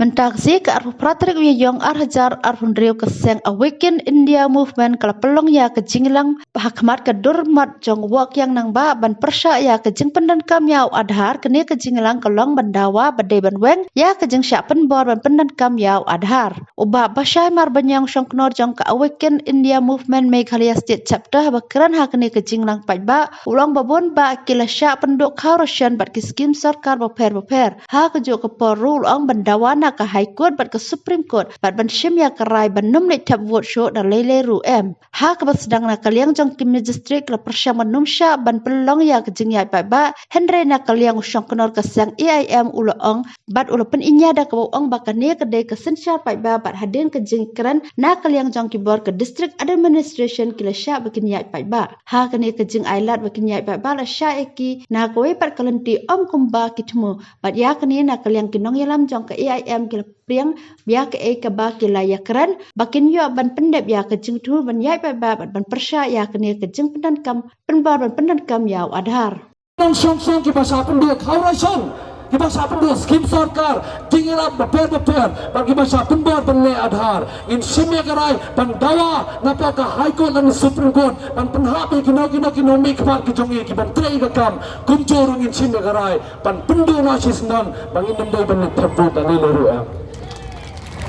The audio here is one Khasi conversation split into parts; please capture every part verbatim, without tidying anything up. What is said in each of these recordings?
Mynta ka sngi ka arphew phra tarik u Ïaïong ar hajar arphew hynriew ka seng Awaken India Movement ka la pynlong ïa ka jingïalang ha khmat ka dur mat jong u Woh Kiang Nangbah ban pyrshah ïa ka jingpyndonkam ïa u Aadhaar. Kane ka jingïalang ka long ban dawa ba dei ban weng ïa ka jingshah pynbor ban pyndonkam ïa u Aadhaar. U Bah Bashai Marbaniang, u shongknor jong ka Awaken India Movement Meghalaya State Chapter, haba kren ha kane ka jingïalang paidbah, u la ong ba bun bah ki la shah pynduh khaw ration bad ki skim sorkar bapher bapher. Ha kajuh ka por ruh u la ong ban dawa na ka High Court bad ka Supreme Court bad ban shim ïa ka rai ban ym leit thep vote shuh da lei lei ruh em. Ha kaba sdang, na ka liang jong ki Magistrate la pyrshang ban ym shah ban pynlong ïa ka jingïaid paidbah, hynrei na ka liang u shongknor ka seng A I M u la ong bad u la pyni ïa da kaba u ong ba kane ka dei ka synshar paidbah bad hadien ka jingkren na ka liang jong ki bor ka District Administration ki la shah ba kin ïaid paidbah. Ha kane ka jingailad ba kin ïaid paidbah la shah ïa ki na kawei pat ka lynti ym kumba ki thmu. Bad ïa kane na ka liang ki nongïalam jong ka A I M ki la pdiang ba ïa kaei kaba ki la ïakren ba kin ïoh ban pyndep ïa ka jingthmu ban ïaid paidbah bad ban pyrshah ïa kane ka jingpyndonkam pynbor ban pyndonkam ïa u Aadhaar. Nongshong shnong kiba shah pynduh khaw ration, kiba shah pynduh skim sorkar, jingïarap bapher bapher bad kiba shah pynbor ban leh Aadhaar, ngin shim ïa ka rai ban dawa napoh ka High Court lane Supreme Court ban pynhap ïa kino kino ki nongmihkhmat ki jong ngi kiban trei ïa ka kam. Kumjuh ruh ngin shim ïa ka rai ban pynduh noh shisyndon ba ngin ym dei ban leit thep vote da lei lei ruh em.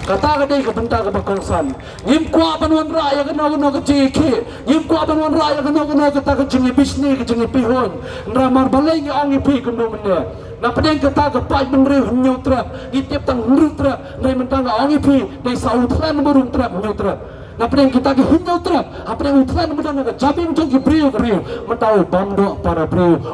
Kata ka dei ka bynta kaba kongsan. Ngim kwah ban wanrah ïa kano kano ka jingïakhih, ngim kwah ban wanrah ïa kano kano kata ka jingïabishni, ka jingïapyrshah. Hynrei mar balei ngi ong ïa phi kumno mynne? Na pdeng kata ka paidbynriew Hynñiewtrep ngi tip tang Hynriewtrep, hynrei mynta nga ong ïa phi dei sa u thlen ba rung trep Hynñiewtrep. Na pdeng kita ki Hynñiewtrep, ha pdeng u thlen mynta na ka jabieng jong ki briew ka briew, mynta u bam doh para briew,